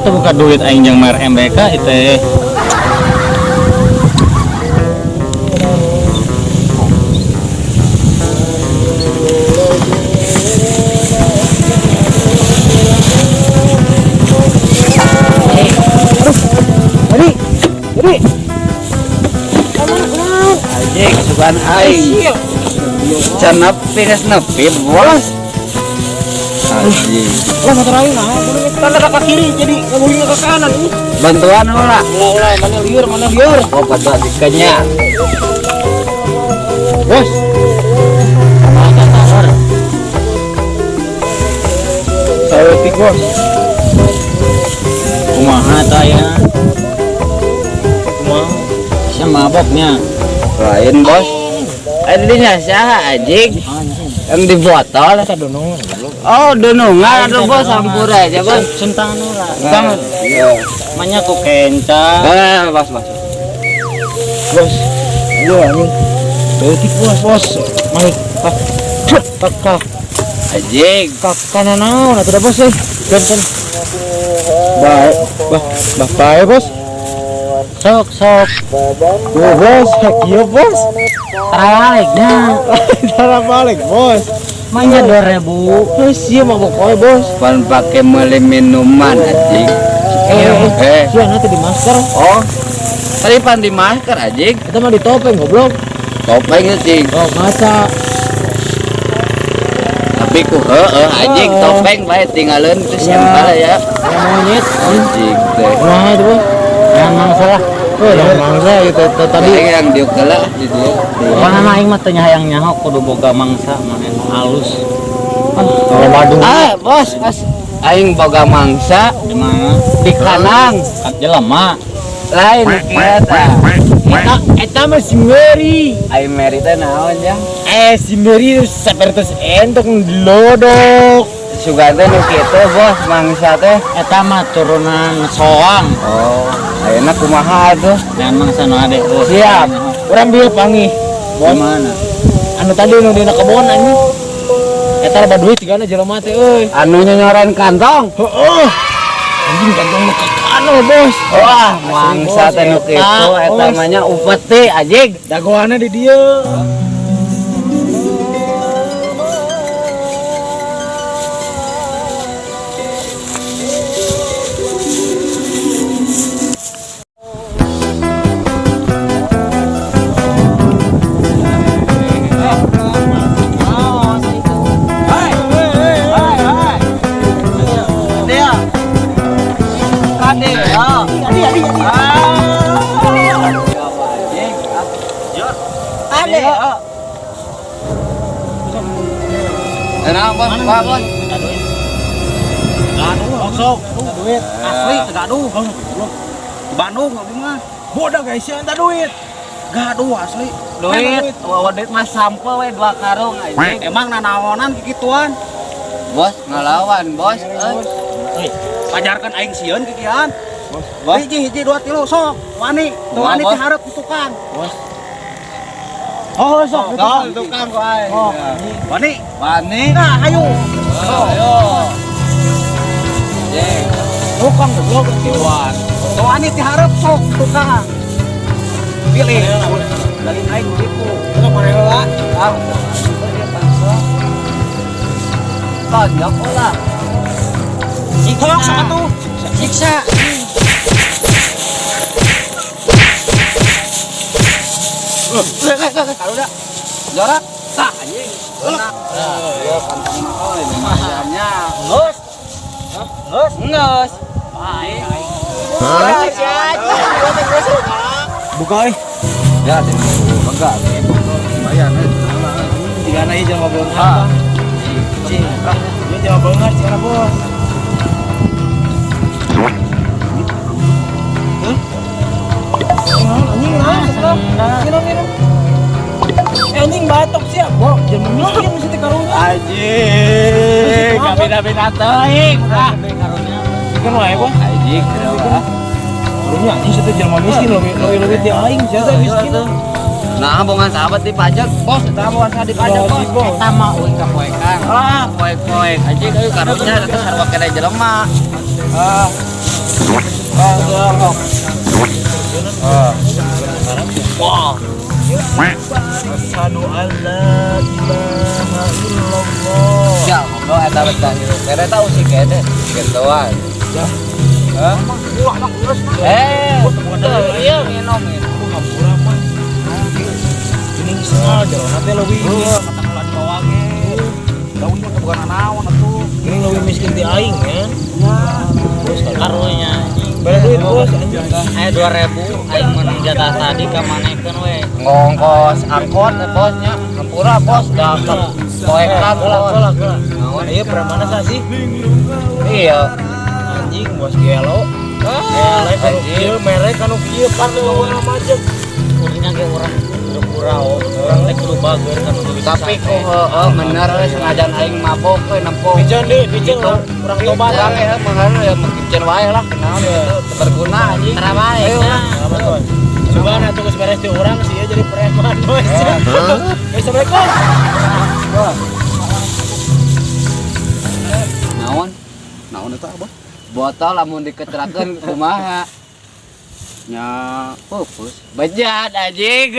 Teu buka duit aing jeung mayar MBK itu teh. Jadi, jadi. Anjing, sugan aing. Can nepi geus nepi, bos. Anjing. Lah motor aing nah, tanda ke kiri jadi ngaguling ke kanan ini. Bantuan heula. Ulah ulah mana liur, mana liur. Oh, bantuan dikenya. Bos. Saeutik, bos. Kumaha tah ya? Kumaha? Sia maboknya. Lain, bos. Adinya saha anjing? Yang di botol. Eta donongan. Oh, donongan aduh bos, hampura aja, bos. Sentang lah. Sentang. Iya. Manya ku kenca. Eh, bos, bos. Bos. Iya anjing. Saeutik, bos, bos. Mari, pak. Pak, pak. Anjing. Kak kanan naon atuh da bos euy. Kan kan. Bae, bah, bah bae bos. Sok sok. Tuh bos, kieu bos. Tarik nya. Cara balik bos. Manya 2000. Heuh sia mabok wae bos. Pan pake meuli minuman anjing. Eh, sia nanti di masker. Oh. Tadi pan di masker anjing. Kita mah di topeng goblok. Topeng anjing. Oh, ngaca. Tapi ku heueuh anjing topeng bae tinggalin itu sempal ya. Ya monyet anjing teh. Kumaha itu bos? Yang mangsa lah. Oh, yang mangsa itu tadi yang diuk heula di dieu. Pokona mah aing mah teu hayang nyaho kudu boga mangsa mah halus. Kalau Badung. Ah, bos, bos. Aing boga mangsa di mana? Di kanang. Kat jelema. Lain kieu tah. Eta eta mah si Mary. Aing Mary teh naon ya? Eh, si Mary seperti entok lodok. Sugan teh nu kitu bos mangsa teh. Eta mah turunan soang. Oh, ayeuna kumaha atuh? Jangan mangsa nu ade. Oh, siap. Urang bieu panggih. Bos. Di mana? Anu tadi nu dina kebon anjing. Eta loba duit cigana jelema teh euy. Anu nyonyoran kantong. Heeh. Anjing kantong nu ka kana bos. Wah, mangsa teh nu kitu eta mah nya upeti anjing. Dagoanna di dieu. Duit asli gaduh. Bandung mah bodoh guys, ya entar duit. Gaduh asli. Duit, wawa duit mah sampo we 2 karung anjing. Emang nanaonan kikituan. Bos ngalawan, bos. Euy, pajarkan aing sieun kikian. Bos. Hiji hiji 2 3 sok. Wani, tuh wani ti hareup tukang. Bos. Oh, sok tukang ku aing. Wani. Wani. Nah, ayo. Ayo. Tukang goblok tiwan. Tuh ani ti hareup sok tukang. Pilih. Dari aing tipu. Sok mare heula. Ah. Tonjok ulah. Sok sok atuh. Siksa. Karunya. Jarak. Tah anjing. Iya kantong euy lumayannya. Geus. Geus. Geus. Buka euy. Ya, buka. Lumayan euy. Jigana ieu jelema beunghar. Cing. Ieu jelema beunghar cigana bos. Hah? Anjing naon? Minum minum. Anjing batok sih, bok. Jelema miskin mesti teh karunya. Anjing, kabina-bina teuing. Ah, karunya. Kan wae, bos. Anjing, kenapa? Karunya anjing teh jelema miskin leuwih-leuwih ti aing, sia teh miskin. Nah, bongan sahabat dipajak, bos. Eta bongan sahabat dipajak, bos. Eta mah euy ka poekan. Ah, poek-poek. Anjing euy karunya eta sarua kene jelema. Ah. Wah. Asyhadu an la ilaha illallah. Ya, goblok eta betah hirup. Kere tau sih kene. Gituan. Hah? Eh, iya minum minum. Hampura mah. Ini sengaja nanti leuwih Kata bawa ge. Daun mah bukan naon atuh. ini leuwih miskin ti aing ya. Bos Karunya anjing. Bayar duit bos anjing. Aya 2000 aing meuni jatah tadi ka manekeun we. Ngongkos angkot eh, bosnya. Hampura bos dapat poekan Bola bos. bola bola. Naon? Iya premana sah sih? Iya. Anjing bos gelo. Ah, Gelo anu anjing. kieu merek anu kieu pan leuweung macet. Urangnya ge urang kudu kurao, urang teh kudu bager kan kudu bisa. Tapi ku heueuh bener we sengajan aing mabok we nempo. Piceun deui, piceun urang tobat. Urang ya mengaruh ya mungkin wae lah kenaon gitu teu berguna anjing. Tara bae. Ayo lah. Selamat bos. Coba nah tunggu beres di urang sih ya jadi preman bos. Assalamualaikum. Naon? Naon eta abah? Botol lamun dikecerakeun kumaha? Nya Pupus. Bejat anjing.